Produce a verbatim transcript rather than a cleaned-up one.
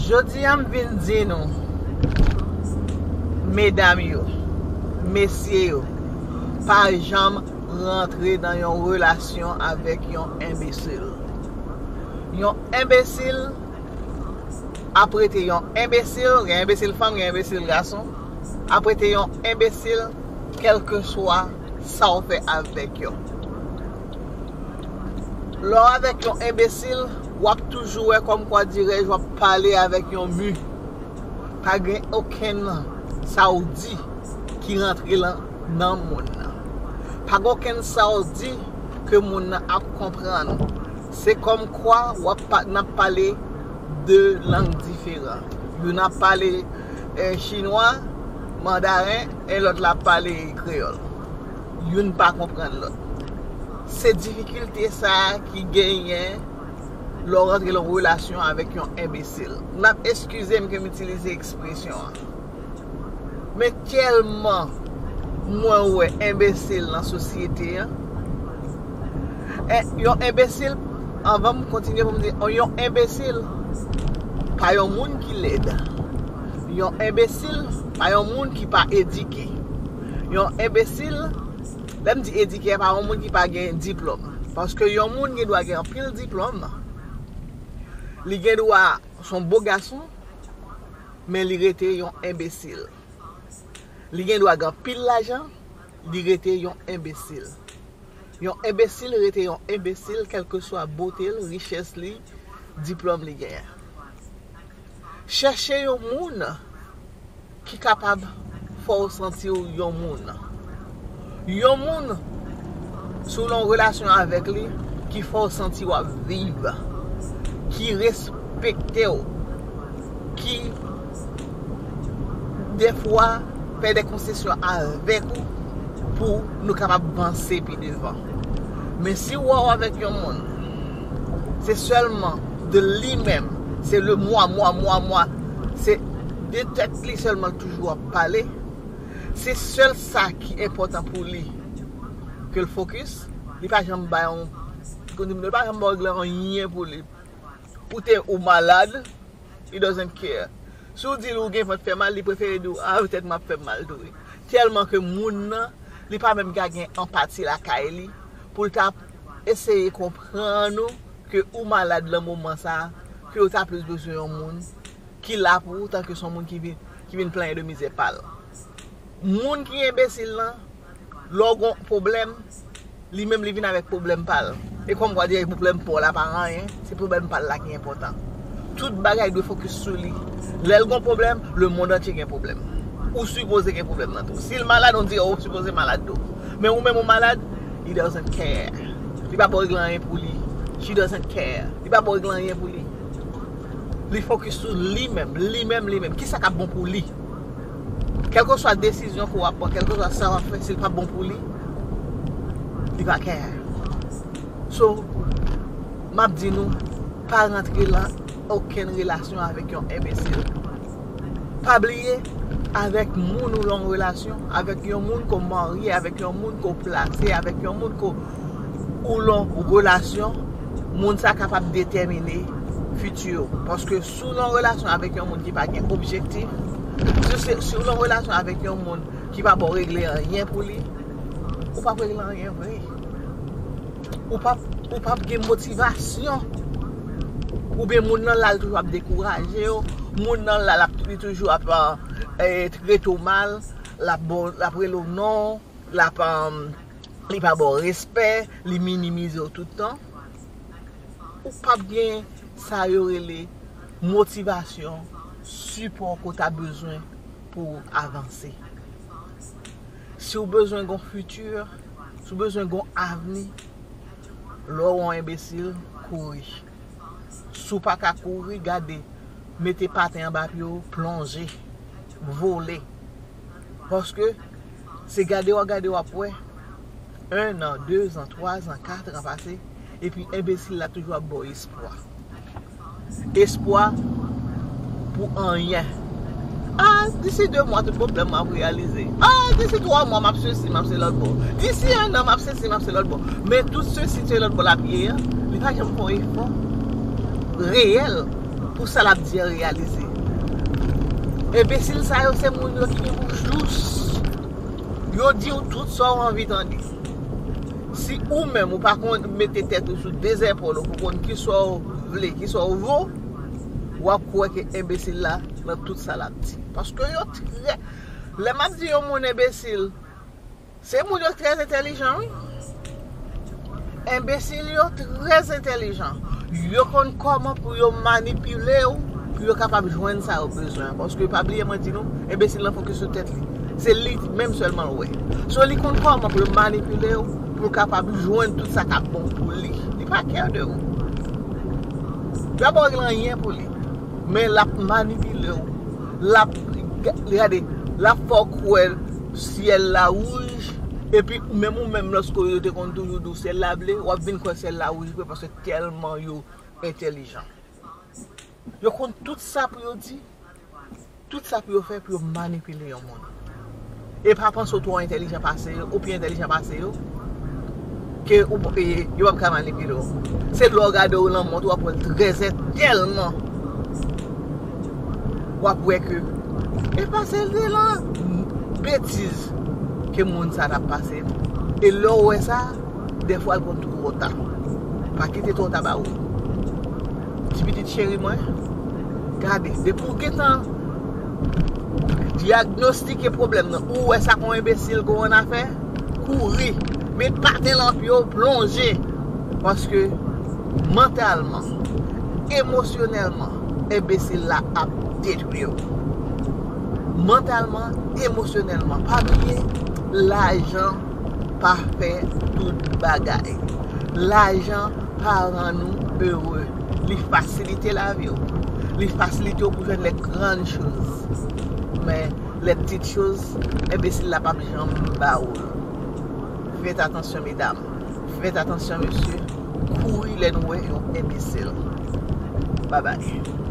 Jodi a m vin di nou, medam yo, mesye yo, pa janm rantre nan yon relasyon avèk yon enbesil. Yon enbesil ap rete yon enbesil, gen enbesil fanm, gen enbesil gason, ap rete yon enbesil kèlkeswa sa w fè avèk yo. Lè w avèk yon enbesil, w ap toujou wè kòmkwa dirèj w ap pale avèk yon mi. Pa gen okenn sa w di ki rantre lan, nan moun nan. Pa gen okenn sa w di ke moun nan ap konprann. Se kòmkwa w ap pa, n ap pale de lang diferan. Youn ap pale, eh, chinwa, mandaren, e lòt la ap pale kreyòl. Youn pa konprann lòt. Se difikilte sa a ki genyen lè w rantre nan relasyon avèk yon enbesil. N ap eskize m ke m itilize ekspresyon an. Men tèlman mwen wè enbesil nan sosyete an. E, yon enbesil, anvan m kontinye pou m di, yon enbesil pa yon moun ki lèd. Yon enbesil pa yon moun ki pa edike. Yon enbesil, lè m di edike, pa yon moun ki pa gen diplòm. Paske yon moun gen dwa gen anpil diplòm. Li gen dwa se yon bo gason, men li rete yon enbesil. Li gen dwa gen anpil lajan, li rete yon enbesil. Yon enbesil rete yon enbesil, kèlkeswa bote l, richès li, diplòm li genyen. Chèche yon moun ki kapab fè w santi w yon moun. Yon moun, si w nan yon relasyon avèk li, ki fè w santi w ap viv, ki respekte w, ki, dèfwa, fè de konsesyon avèk ou pou nou kapab vanse pi devan. Men si w wè w avèk yon moun, se sèlman de li menm, se le mwa, mwa, mwa, mwa, se de tèt li sèlman l toujou ap pale, se sèl sa ki enpòtan pou li ke l fokis, li pa janm bay yon, li pa janm ba w regle anyen pou li. Ou te, ou malad, he doesn't care. Si w di l ou gen vant fè mal, li prefere di w, ah, petèt m ap fè mal tou wi. Tèlman ke moun nan, li pa menm ka gen anpati lakay li, pou l ta eseye konprann ou ke ou malad nan moman sa a, ke w ta plis bezwen yon moun ki la pou ou, tanke se yon moun ki vin, ki vin plenyen de mizè pa l. Moun ki enbesil lan, lè w gen yon pwoblèm, li menm li vin avèk pwoblèm pa l. E kòmkwa dirèk pwoblèm pa w la pa anyen, se pwoblèm pa l la ki enpòtan. Tout bagay dwe fokis sou li. Lè l gen yon pwoblèm, lemonn antye gen pwoblèm. Ou sipoze gen pwoblèm nan tou. Si l malad, on dirait ou sipoze malad tou. Men ou menm ou malad, he doesn't care. Li pa ba w regle anyen pou li. She doesn't care. Li pa ba w regle anyen pou li. Li fokis sou li menm, li menm, li menm. Kisa k ap bon pou li? Kèlkeswa desizyon ke w ap pran, kèlkeswa sa w ap fè, si l pa bon pou li, li pa care. So, m ap di nou, pa rantre lan okenn relasyon avèk yon enbesil. Pa bliye, avèk moun ou lan relasyon, avèk yon moun ke w marye, avèk yon moun ke w plase, avèk yon moun ke w lan relasyon, moun sa kapab detèmine fiti w. Paske si w lan relasyon avèk yon moun ki pa gen objektif, si w se, si w lan relasyon avèk yon moun ki pa ba w regle anyen pou li, ou p ap regle anyen vre. Ou p ap, ou p ap gen motivasyon. Oubyen moun nan la, l toujou ap dekouraje w. Moun nan la, l ap, li toujou ap, eh, trete w mal. L ap ba w, l ap rele w non. L ap, eh, li pa ba w respè. Li minimize w tout tan. Ou p ap gen sa yo rele motivasyon, sipò ke w ta bezwen pou w avanse. Si w bezwen gon fiti, si w bezwen gon avni, lè w wè yon enbesil, kouri. Si w pa ka kouri, gade, mete paten anba pye w, plonje, vole. Paske se gade w ap gade w ap wè. En an, de zan, twa zan, kat an pase, epi enbesil la toujou ap ba w espwa. Espwa pou anyen. Ah, disi de mwa, tout pwoblèm mwen ap reyalize. Ah, disi twa mwa, m ap sesi, m ap se lòt bò. Disi en an, m ap sesi, m ap se lòt bò. Men tout sesi, se lòt bò l ap ye an, li pa janm fè yon efò reyèl Pou sa l ap di an reyalize. Enbesil sa yo se moun yo ki gen bouch dous. Yo di w tout sa w anvi tande. Si ou menm ou pa konn mete tèt ou sou de zèpòl ou pou konn ki sa w vle, ki sa w vo, w ap kwè ke enbesil la nan tout sa l ap di. Paske yo trè, lè m ap di yon moun enbesil, se moun yo trè entèlijan, wi. Enbesil yo trè entèlijan. Yo konn kòman pou yo manipile w, pou yo kapab jwenn sa yo bezwen. Paske pa bliye mwen di nou, enbesil lan fokis sou tèt li. Se li menm sèlman l wè. So li konn kòman pou l manipile w, pou l kapab jwenn tout sa k ap bon pou li. Li pa kè de ou. Li pa ba w anyen pou li. Men l ap manipile w. L ap, gade, l ap fè w kwè syèl la wouj, epi ou menm, ou menm, lòske yo te konn toujou di w syèl la ble, w ap vin kwè syèl la wouj vre, paske tèlman yo entèlijan. Yo konn tout sa pou yo di, tout sa pou yo fè pou yo manipile yon moun. E pa panse w twò entèlijan pase yo, ou pi entèlijan pase yo, ke ou, e, yo p ap ka manipile w. Se lè w gade w nan mont, w ap wè l trè entèlijan. W ap wè ke e pase l te lan betiz ke moun sa t ap pase. E lè w wè sa, dèfwa l konn twò ta. Pa kite twò ta ba ou. Ti pitit cheri mwen, gade, depi w gentan dyagnostike pwoblèm nan, ou wè sa kon enbesil, kon annafè, kouri, met paten lan pye w, plonje. Paske mantalman, emosyonèlman, enbesil la ap detwi w. Mantalman, emosyonèlman, pa bliye, lajan pa fè tout bagay. Lajan pa rann ou ere. Li fasilite lavi w. Li fasilite w pou jwenn les grandes choses. Men les petites choses, enbesil la p ap janm ba ou l. Fèt atansyon, medam. Fèt atansyon, mesye. Kouri lè nou wè yon enbesil. Babay.